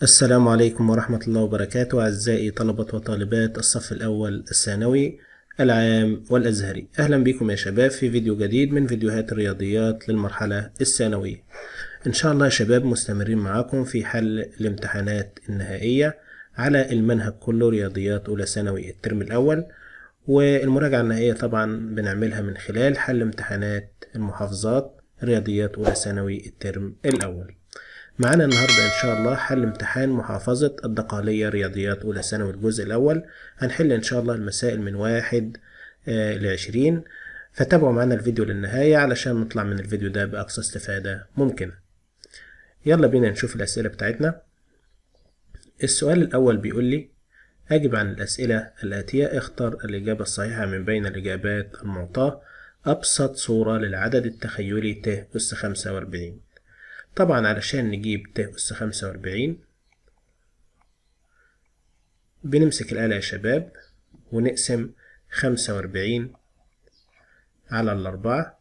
السلام عليكم ورحمة الله وبركاته أعزائي طلبة وطالبات الصف الأول الثانوي العام والأزهري. أهلا بكم يا شباب في فيديو جديد من فيديوهات الرياضيات للمرحلة الثانوية. إن شاء الله يا شباب مستمرين معاكم في حل الامتحانات النهائية على المنهج كله، رياضيات أولى ثانوي الترم الأول، والمراجعة النهائية طبعا بنعملها من خلال حل امتحانات المحافظات رياضيات أولى ثانوي الترم الأول. معانا النهاردة إن شاء الله حل امتحان محافظة الدقهلية رياضيات أولى ثانوي الجزء الأول. هنحل إن شاء الله المسائل من 1 ل20، فتابعوا معانا الفيديو للنهاية علشان نطلع من الفيديو ده بأقصى استفادة ممكنة. يلا بينا نشوف الأسئلة بتاعتنا. السؤال الأول بيقول لي أجب عن الأسئلة الآتية، اختر الإجابة الصحيحة من بين الإجابات المعطاة. أبسط صورة للعدد التخيلي ت أس 45. طبعا علشان نجيب ت أس 45 بنمسك الآلة يا شباب ونقسم 45 على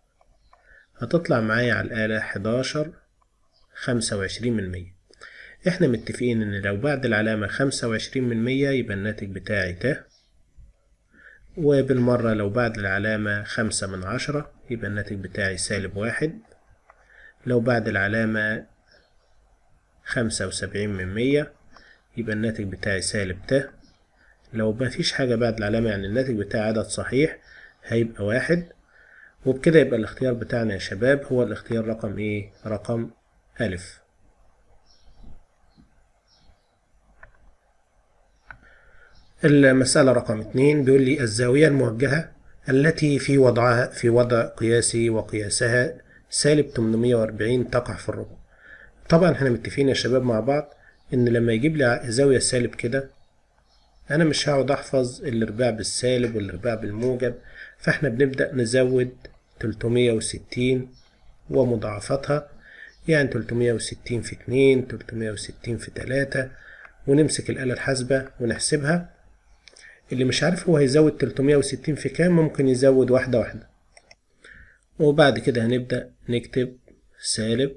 4، هتطلع معايا على الآلة 11.25. احنا متفقين ان لو بعد العلامة 25% يبقى الناتج بتاعي ت، وبالمرة لو بعد العلامة 5/10 يبقى الناتج بتاعي سالب 1، لو بعد العلامة 75% يبقى الناتج بتاعي سالب ت، لو ما فيش حاجة بعد العلامة يعني الناتج بتاعي عدد صحيح هيبقى 1. وبكده يبقى الاختيار بتاعنا يا شباب هو الاختيار رقم ايه؟ رقم ألف. المسألة رقم 2 بيقول لي الزاوية الموجهة التي في وضعها في وضع قياسي وقياسها سالب 840 تقع في الربع. طبعا احنا متفقين يا شباب مع بعض ان لما يجيب لي زاوية سالب كده انا مش هقعد احفظ الارباع بالسالب والارباع بالموجب، فاحنا بنبدأ نزود 360 ومضاعفتها، يعني 360 في 2، 360 في 3، ونمسك الآلة الحاسبة ونحسبها. اللي مش عارف هو هيزود 360 في كام ممكن يزود واحدة واحدة. وبعد كده هنبدأ نكتب سالب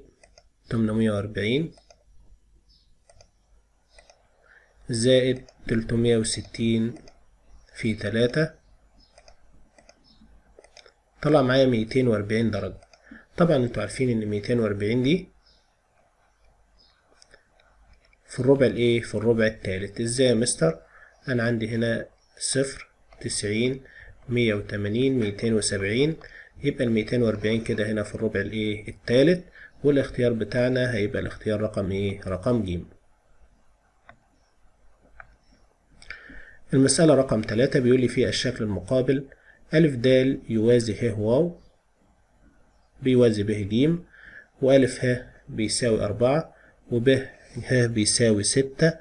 840 زائد 360 في 3، طلع معايا 240 درجة. طبعا انتوا عارفين ان 240 دي في الربع الايه؟ في الربع التالت. ازاي يا مستر؟ انا عندي هنا 0 90 180 270، يبقى 240 كده هنا في الربع الايه؟ التالت، والاختيار بتاعنا هيبقى الاختيار رقم ايه؟ رقم ج. المسألة رقم 3 بيقول لي في الشكل المقابل ألف د يوازي ه واو بيوازي ب ج، وألف ه بيساوي 4، وب ه بيساوي 6،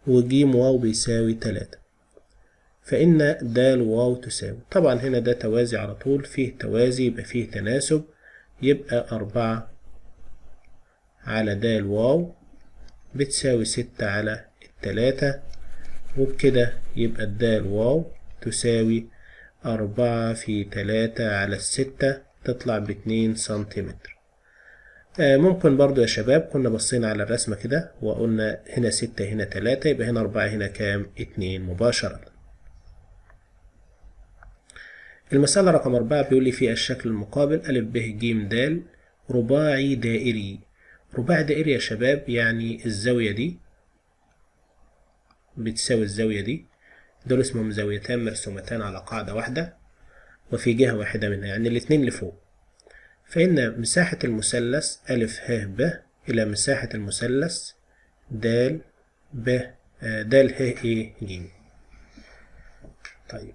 وج واو بيساوي 3، فإن د واو تساوي. طبعا هنا ده توازي على طول، فيه توازي يبقى فيه تناسب، يبقى 4 على د واو بتساوي 6 على 3، وبكده يبقى الدال واو تساوي 4 في 3 على 6، تطلع ب2 سنتيمتر. ممكن برضو يا شباب كنا بصينا على الرسمة كده وقلنا هنا 6 هنا 3، يبقى هنا 4 هنا كام؟ 2 مباشرة. المسألة رقم 4 بيقول لي في الشكل المقابل ألف ب ج د رباعي دائري. رباعي دائري يا شباب يعني الزاوية دي بتساوي الزاوية دي، دول اسمهم زاويتان مرسومتان على قاعدة واحدة وفي جهة واحدة منها، يعني الاتنين لفوق. فإن مساحة المثلث ألف ه ب إلى مساحة المثلث د ب د ه إ ج. طيب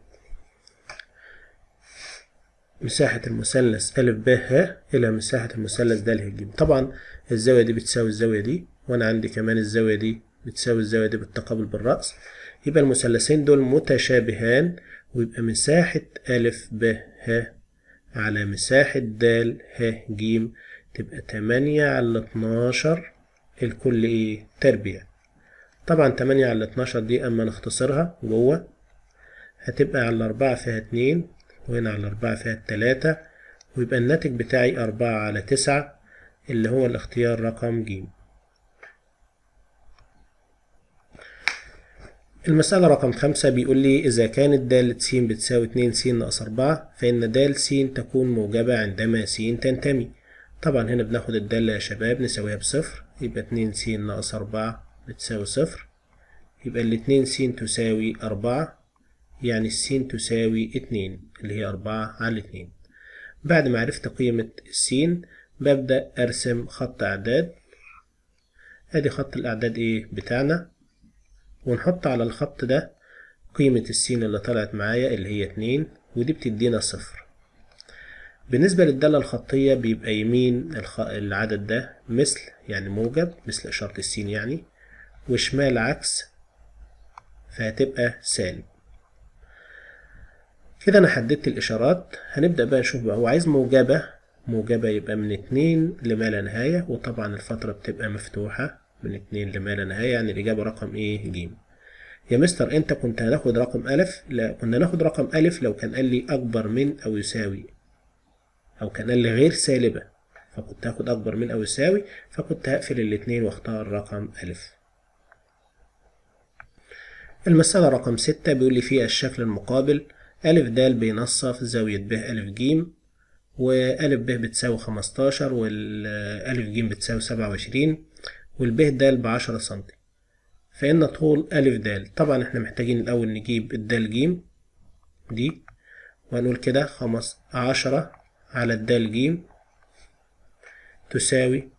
مساحة المثلث ألف ب ه إلى مساحة المثلث د ه ج. طبعا الزاوية دي بتساوي الزاوية دي، وأنا عندي كمان الزاوية دي بتساوي الزاوية دي بالتقابل بالرأس، يبقى المثلثين دول متشابهان، ويبقى مساحة ألف ب ه على مساحة د ه ج تبقى 8 على 12 الكل إيه؟ تربيع. طبعا 8 على 12 دي أما نختصرها جوه هتبقى على 4 فيها 2، وهنا على 4 فيها 3، ويبقى الناتج بتاعي 4 على 9 اللي هو الاختيار رقم ج. المسألة رقم 5 بيقول لي إذا كانت دالة س بتساوي 2 س ناقص 4 فإن د س تكون موجبة عندما س تنتمي. طبعا هنا بناخد الدالة يا شباب نساويها بصفر، يبقى 2 س ناقص 4 بتساوي صفر، يبقى الاتنين س تساوي 4، يعني السين تساوي 2 اللي هي 4 على 2. بعد ما عرفت قيمة السين ببدأ أرسم خط أعداد. أدي خط الأعداد إيه بتاعنا، ونحط على الخط ده قيمة السين اللي طلعت معايا اللي هي 2، ودي بتدينا صفر. بالنسبة للدالة الخطية بيبقى يمين العدد ده مثل، يعني موجب مثل إشارة السين يعني، وشمال عكس فهتبقى سالب. كده أنا حددت الإشارات. هنبدأ بقى نشوف بقى هو عايز موجبة، موجبة يبقى من 2 لما لا نهاية، وطبعا الفترة بتبقى مفتوحة من 2 لما لا نهاية، يعني الإجابة رقم إيه؟ ج. يا مستر أنت كنت هناخد رقم ألف؟ لا، كنا ناخد رقم ألف لو كان قال لي أكبر من أو يساوي، أو كان قال لي غير سالبة، فكنت هاخد أكبر من أو يساوي، فكنت هقفل الاتنين واختار رقم ألف. المسألة رقم 6 بيقول لي فيها الشكل المقابل ألف د بينصف زاوية ب ألف ج، وألف ب بتساوي 15، والألف ج بتساوي 27، والب د ب10 سنتي، فإن طول ألف د. طبعا احنا محتاجين الأول نجيب الدال ج دي، وهنقول كده 10 على الدال ج تساوي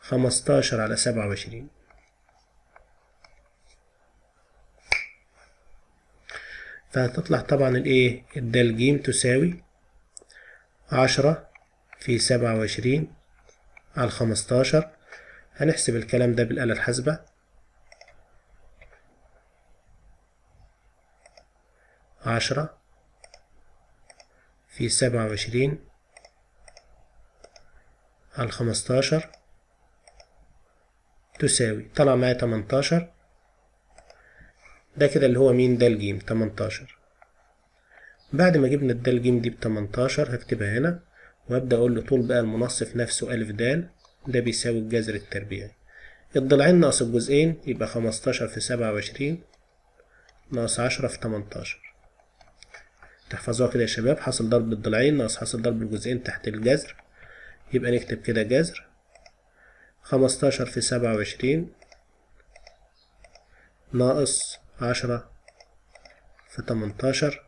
15 على 27. فهتطلع طبعا الايه الدال ج تساوي 10 في 27 على 15. هنحسب الكلام ده بالآلة الحاسبة. 10 في 27 على 15 تساوي، طلع معايا 18، ده كده اللي هو مين؟ دال ج 18. بعد ما جبنا الدال ج دي ب18 هكتبها هنا، وهبدأ أقول له طول بقى المنصف نفسه ألف د، ده بيساوي الجذر التربيعي الضلعين ناقص الجزئين، يبقى 15 في 27 ناقص 10 في 18. تحفظوها كده يا شباب، حاصل ضرب الضلعين ناقص حاصل ضرب الجزئين تحت الجذر، يبقى نكتب كده جذر 15 في 27 ناقص 10 في 18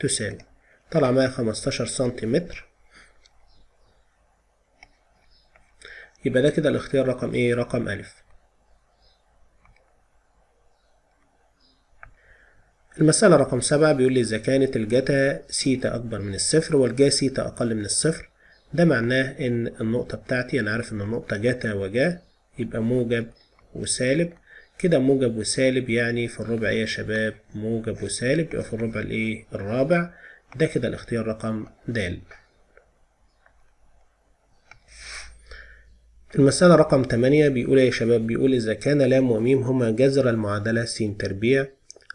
تساوي، طلع معايا 15 سنتيمتر. يبقى ده كده الاختيار رقم ايه؟ رقم ألف. المسألة رقم 7 بيقول لي إذا كانت الجتا سيتا أكبر من الصفر والجا سيتا أقل من الصفر، ده معناه إن النقطة بتاعتي، أنا عارف إن النقطة جتا وجا، يبقى موجب وسالب، كده موجب وسالب يعني في الربع إيه يا شباب؟ موجب وسالب، يبقى في الربع الإيه؟ الرابع. ده كده الاختيار رقم د. المسألة رقم 8 بيقول يا شباب، بيقول إذا كان لام وميم هما جذر المعادلة س تربيع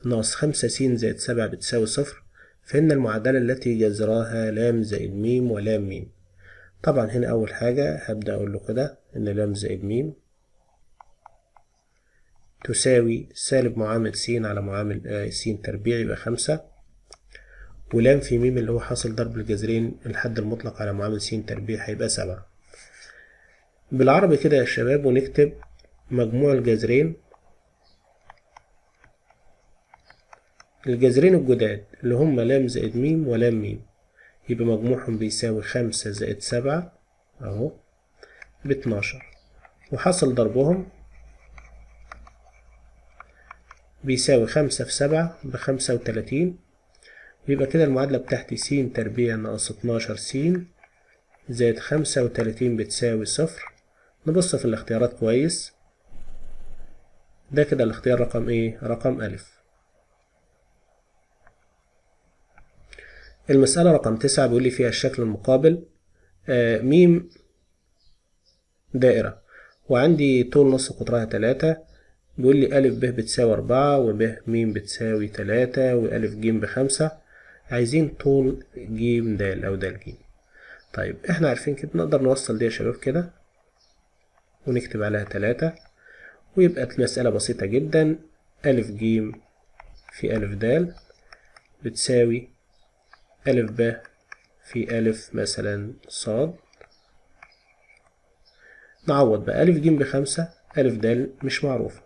ناقص 5 س زائد 7 بتساوي صفر، فإن المعادلة التي جذراها لام زائد ميم ولام ميم. طبعا هنا أول حاجة هبدأ أقول له كده إن لام زائد ميم تساوي سالب معامل س على معامل س تربيع يبقى 5، ولام في ميم اللي هو حاصل ضرب الجذرين الحد المطلق على معامل س تربيع هيبقى 7. بالعربي كده يا شباب، ونكتب مجموع الجذرين، الجذرين الجداد اللي هما لام زائد ميم ولام ميم، يبقى مجموعهم بيساوي 5 زائد 7 أهو ب12، وحاصل ضربهم بيساوي 5 في 7 ب35. يبقى كده المعادلة بتاعتي س تربيع ناقص 12 س زائد 35 بتساوي صفر. نبص في الاختيارات كويس، ده كده الاختيار رقم ايه؟ رقم ألف. المسألة رقم 9 بيقول لي فيها الشكل المقابل ميم دائرة وعندي طول نص قطرها 3، بيقول لي ألف ب بتساوي 4 وب ميم بتساوي 3 وألف ج ب5، عايزين طول ج د أو د ج. طيب احنا عارفين كده نقدر نوصل دي يا شباب كده ونكتب عليها 3، ويبقى المسألة بسيطة جدا، ألف جيم في ألف دال بتساوي ألف ب في ألف مثلا صاد. نعوض بقى، ألف جيم ب5، ألف دال مش معروفة،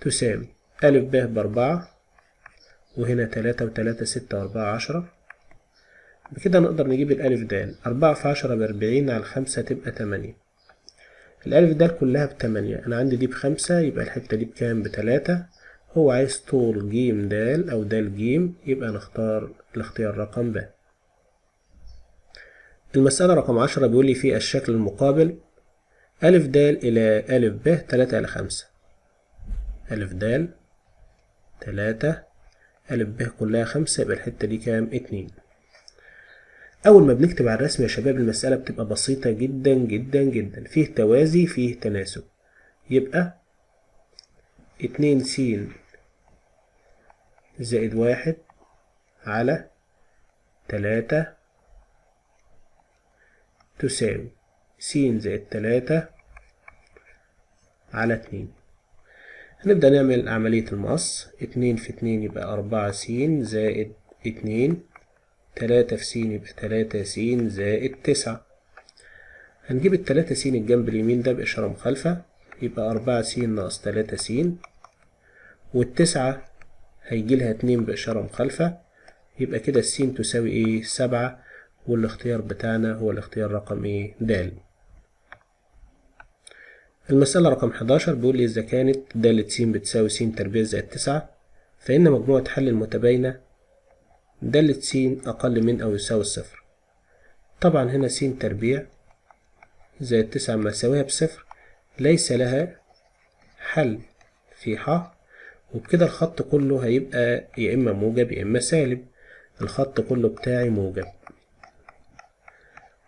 تساوي ألف ب ب4، وهنا 3 و3 6 و4 10. بكده نقدر نجيب الألف دال، 4 في 10 ب40 على 5 تبقى 8. الألف دال كلها ب8، أنا عندي دي ب5، يبقى الحتة دي بكام؟ ب3. هو عايز طول جيم دال أو دال جيم، يبقى نختار الاختيار رقم ب. المسألة رقم 10 بيقول لي في الشكل المقابل ألف دال إلى ألف ب 3 إلى 5، ألف دال 3، ألف ب كلها 5، يبقى الحتة دي كام؟ 2. أول ما بنكتب على الرسم يا شباب المسألة بتبقى بسيطة جدا جدا جدا، فيه توازي فيه تناسب، يبقى 2 س زائد 1 على 3 تساوي س زائد 3 على 2. هنبدأ نعمل عملية المقص، 2 في 2 يبقى 4 س زائد 2، 3 في س يبقى 3 س زائد 9. هنجيب التلاتة س الجنب اليمين ده بإشارة مخالفة، يبقى 4 س ناقص 3 س، والتسعة هيجي لها 2 بإشارة مخالفة، يبقى كده السين تساوي إيه؟ 7، والاختيار بتاعنا هو الاختيار رقم إيه؟ د. المسألة رقم 11 بيقول لي إذا كانت دالة س بتساوي س تربيع زائد 9 فإن مجموعة حل المتباينة دالة س أقل من أو يساوي الصفر. طبعا هنا س تربيع زائد 9 ما يساويها بصفر ليس لها حل في ح، وبكده الخط كله هيبقى يا إما موجب يا إما سالب، الخط كله بتاعي موجب.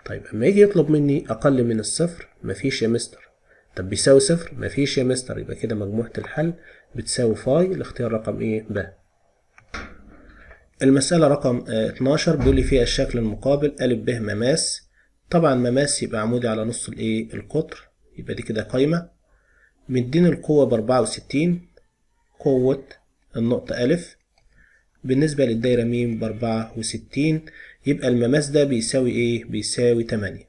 طيب أما يجي يطلب مني أقل من الصفر، مفيش يا مستر. طب بيساوي صفر، مفيش يا مستر، يبقى كده مجموعة الحل بتساوي فاي، الاختيار رقم إيه؟ ب. المسألة رقم 12 بيقول لي فيها الشكل المقابل أ ب مماس. طبعا مماس يبقى عمودي على نص الإيه؟ القطر، يبقى دي كده قايمة. مديني القوة ب64، قوة النقطة أ بالنسبة للدايرة م ب64، يبقى المماس ده بيساوي إيه؟ بيساوي 8،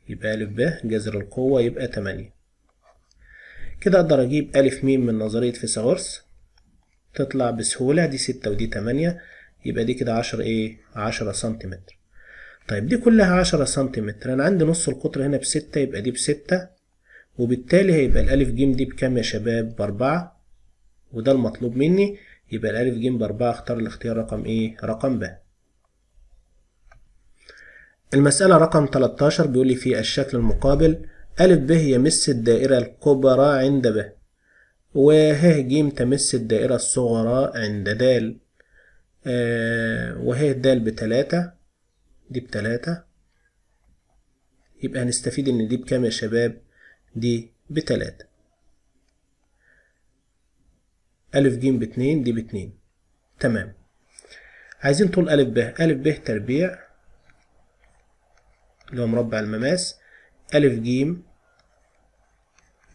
يبقى أ ب جذر القوة يبقى 8. كده أقدر أجيب أ م من نظرية فيثاغورس، تطلع بسهولة، دي 6 ودي 8، يبقى دي كده 10 إيه؟ 10 سنتيمتر. طيب دي كلها 10 سنتيمتر، أنا عندي نص القطر هنا ب6، يبقى دي ب6، وبالتالي هيبقى الألف جيم دي بكام يا شباب؟ ب4، وده المطلوب مني، يبقى الألف جيم ب4، اختار الاختيار رقم إيه؟ رقم ب. المسألة رقم 13 بيقول لي في الشكل المقابل أ ب يمس الدائرة الكبرى عند ب، وه ج تمس الدائرة الصغرى عند د، وه د ب3، دي ب3، يبقى هنستفيد إن دي بكام يا شباب؟ دي ب3. أ ج ب2، دي ب2، تمام. عايزين طول أ ب، أ ب تربيع اللي هو مربع المماس، أ ج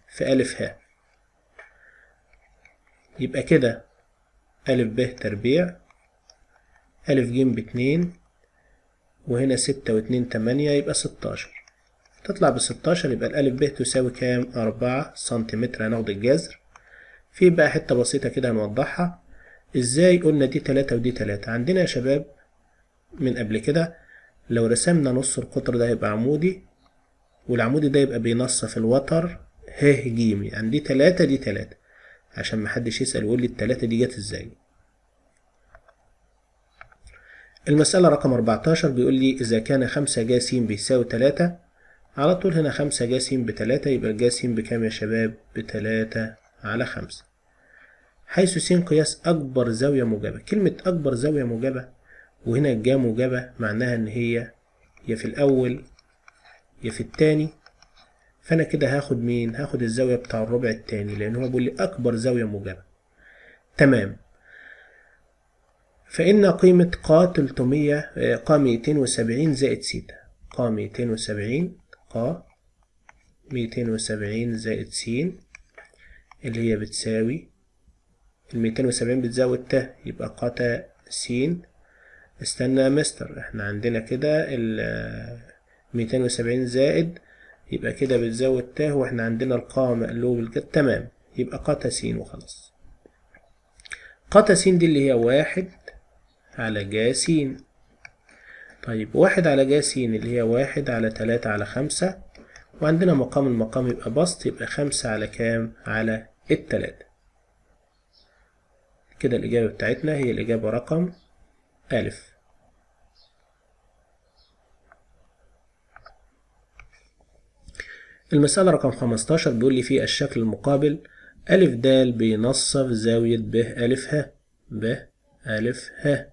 في أ ه، يبقى كده أ ب تربيع أ ج ب2، وهنا 6 و2 8، يبقى 16، تطلع ب16، يبقى الألف ب تساوي كام؟ 4 سنتيمتر. هناخد الجذر. في بقى حتة بسيطة كده هنوضحها ازاي. قلنا دي 3 ودي 3، عندنا يا شباب من قبل كده لو رسمنا نص القطر ده هيبقى عمودي، والعمودي ده يبقى بينصف الوتر ه ج، يعني دي 3 دي 3، عشان محدش يسأل ويقول لي التلاتة دي جت ازاي. المسألة رقم 14 بيقول لي إذا كان 5 ج س بيساوي 3، على طول هنا 5 ج س ب3، يبقى ج س بكام يا شباب؟ ب3 على 5، حيث س قياس أكبر زاوية موجبة. كلمة أكبر زاوية موجبة وهنا الجا موجبة معناها إن هي يا في الأول يا في التاني، فأنا كده هاخد مين؟ هاخد الزاوية بتاع الربع التاني، لأن هو بيقول لي أكبر زاوية موجبة. تمام. فإن قيمة ق 300 ق 270 زائد سيتا، ق 270 ق 270 زائد س اللي هي بتساوي 270 بتزود ت، يبقى قتا س. استنى يا مستر، احنا عندنا كده 270 زائد، يبقى كده بتزود ت، واحنا عندنا القاع مقلوب الجد، تمام، يبقى قتا س وخلاص. قتا س دي اللي هي 1 على جا س. طيب 1 على جا س اللي هي 1 على 3 على 5، وعندنا مقام المقام يبقى بسط، يبقى 5 على كام؟ على 3. كده الإجابة بتاعتنا هي الإجابة رقم ألف. المسألة رقم 15 بيقول لي في الشكل المقابل ألف د بينصف زاوية ب ألف ه، ب ألف ه،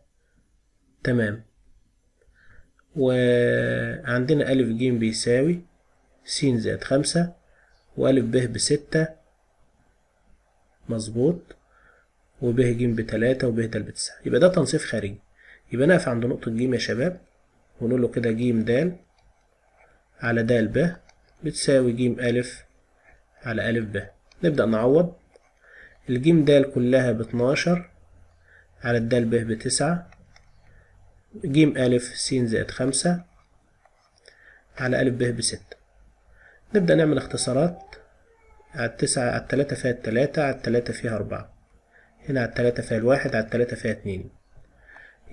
تمام. وعندنا ألف ج بيساوي س زائد 5، وألف ب ب6 مظبوط، وب ج ب3، وب د ب9. يبقى ده تنصيف خارجي. يبقى نقف عند نقطة ج يا شباب ونقول له كده ج د على د ب بتساوي ج ألف على ألف ب. نبدأ نعوض. الجيم د كلها ب12 على الدال ب ب9، ج ألف س زائد 5 على ألف ب ب6. نبدأ نعمل اختصارات. على 9، على 3 فيها 3، على 3 فيها 4، هنا على 3 فيها 1، على 3 فيها 2.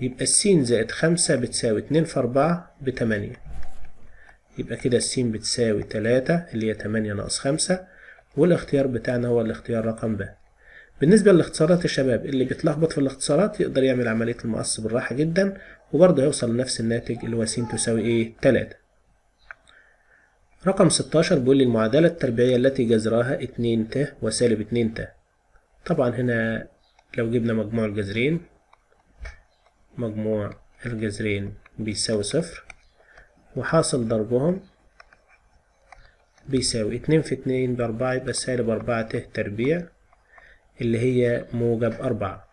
يبقى السين زائد 5 بتساوي 2 في 4 ب8. يبقى كده السين بتساوي 3 اللي هي 8 ناقص 5، والاختيار بتاعنا هو الاختيار رقم ب. بالنسبة للاختصارات يا شباب، اللي بيتلخبط في الاختصارات يقدر يعمل عملية المقص بالراحة جدا، وبرضه هيوصل لنفس الناتج اللي هو س تساوي ايه؟ 3. رقم 16 بيقول لي المعادلة التربيعية التي جذرها 2 ت وسالب 2 ت. طبعا هنا لو جبنا مجموع الجذرين، مجموع الجذرين بيساوي 0، وحاصل ضربهم بيساوي 2 في 2 ب4، يبقى سالب 4 ت تربيع اللي هي موجب 4.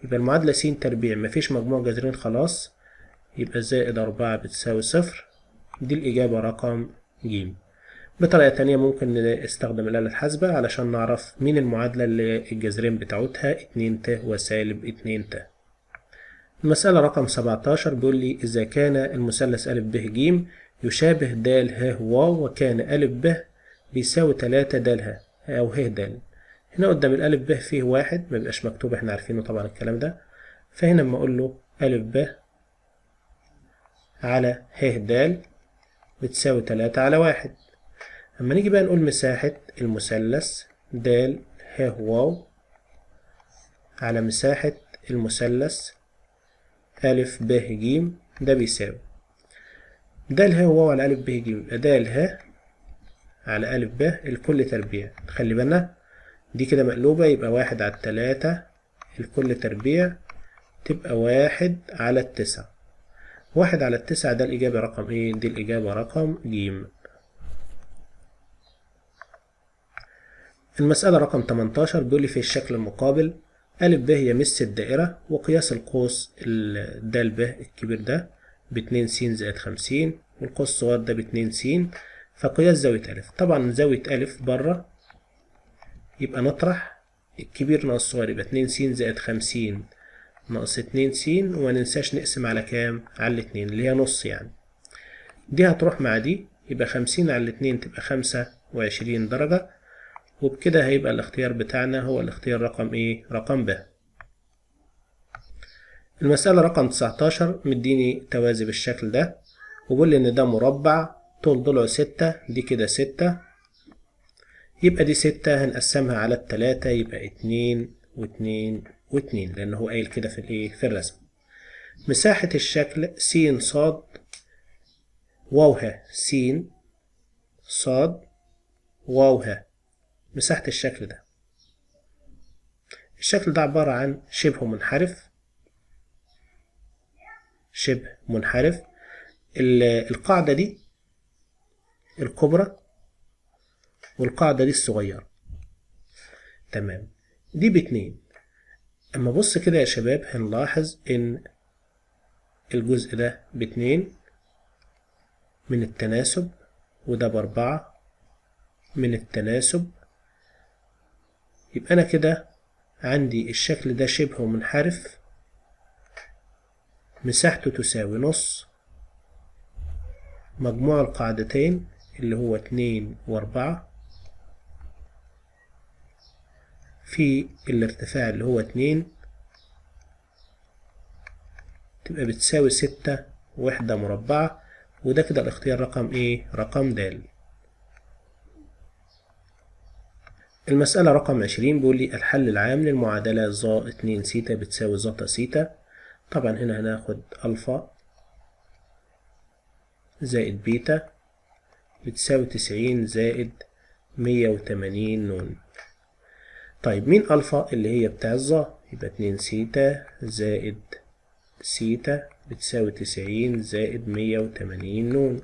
يبقى المعادلة س تربيع مفيش مجموع جذرين خلاص، يبقى زائد 4 بتساوي 0. دي الإجابة رقم ج. بطريقة تانية ممكن نستخدم الآلة الحاسبة علشان نعرف مين المعادلة اللي الجذرين بتاعتها 2 ت وسالب 2 ت. المسألة رقم 17 بيقول لي إذا كان المثلث أ ب ج يشابه د ه واو، وكان أ ب بيساوي 3 د ه أو ه د. هنا قدام الألف ب فيه 1 ما بيبقاش مكتوب، احنا عارفينه طبعا الكلام ده. فهنا لما أقول له أ ب على ه د بتساوي 3 على 1. أما نيجي بقى نقول مساحة المثلث د ه واو على مساحة المثلث أ ب ج، ده بيساوي د ه واو على أ ب ج، يبقى د ه على أ ب الكل تربيع. خلي بالنا دي كده مقلوبة، يبقى 1 على 3 الكل تربيع، تبقى 1 على 9. 1 على 9 ده الإجابة رقم إيه؟ دي الإجابة رقم ج. المسألة رقم 18 بيقول لي في الشكل المقابل أ ب يمس الدائرة، وقياس القوس د ب الكبير ده ب2 س زائد 50، والقوس الصغير ده ب2 س، فقياس زاوية أ. طبعا زاوية أ بره، يبقى نطرح الكبير ناقص الصغير، يبقى 2 س زائد 50 ناقص 2 س، وما ننساش نقسم على كام؟ على 2 اللي هي نص يعني. دي هتروح مع دي، يبقى 50 على 2 تبقى 25 درجة. وبكده هيبقى الاختيار بتاعنا هو الاختيار رقم ايه؟ رقم ب. المسألة رقم 19 مديني توازي بالشكل ده، وبيقول لي ان ده مربع طول ضلعه 6، دي كده 6، يبقى دي 6 هنقسمها على 3، يبقى 2 و2 و2، لأن هو قايل كده في الايه؟ في الرسم. مساحة الشكل س ص واو ه، س ص واو ه، مساحة الشكل ده. الشكل ده عبارة عن شبه منحرف، شبه منحرف. القاعدة دي الكبرى والقاعدة دي الصغيرة، تمام. دي ب2. أما بص كده يا شباب هنلاحظ إن الجزء ده ب2 من التناسب، وده ب4 من التناسب. يبقى أنا كده عندي الشكل ده شبه منحرف، مساحته تساوي نص مجموع القاعدتين اللي هو 2 و4 في الارتفاع اللي هو 2، تبقى بتساوي 6 وحدة مربعة. وده كده الاختيار رقم ايه؟ رقم د. المسألة رقم 20 بيقول لي الحل العام للمعادلة ظا 2 سيتا بتساوي ظتا سيتا. طبعا هنا هناخد ألفا زائد بيتا بتساوي 90 زائد 180 نون. طيب مين ألفا؟ اللي هي بتاع الظا، يبقى 2 سيتا زائد سيتا بتساوي 90 زائد 180 نون.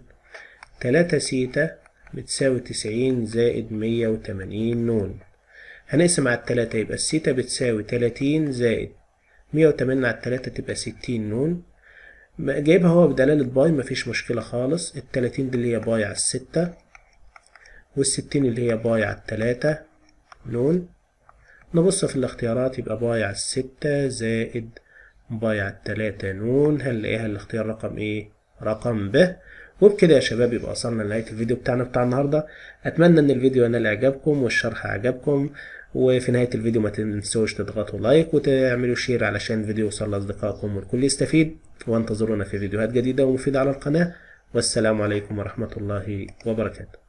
3 سيتا بتساوي 90 زائد 180 نون. هنقسم على التلاتة، يبقى السيتا بتساوي 30 زائد 180 على التلاتة تبقى 60 نون. جايبها هو بدلالة باي، مفيش مشكلة خالص. التلاتين دي اللي هي باي على الستة، والستين اللي هي باي على التلاتة نون. نبص في الاختيارات، يبقى باي على الستة زائد باي على التلاتة نون. هنلاقيها الاختيار رقم ايه؟ رقم ب. وبكده يا شباب يبقى وصلنا لنهاية الفيديو بتاعنا بتاع النهاردة. أتمنى إن الفيديو ينال إعجابكم والشرح عجبكم. وفي نهاية الفيديو ما تنسوش تضغطوا like وتعملوا share علشان الفيديو يوصل لأصدقائكم والكل يستفيد. وانتظرونا في فيديوهات جديدة ومفيدة على القناة. والسلام عليكم ورحمة الله وبركاته.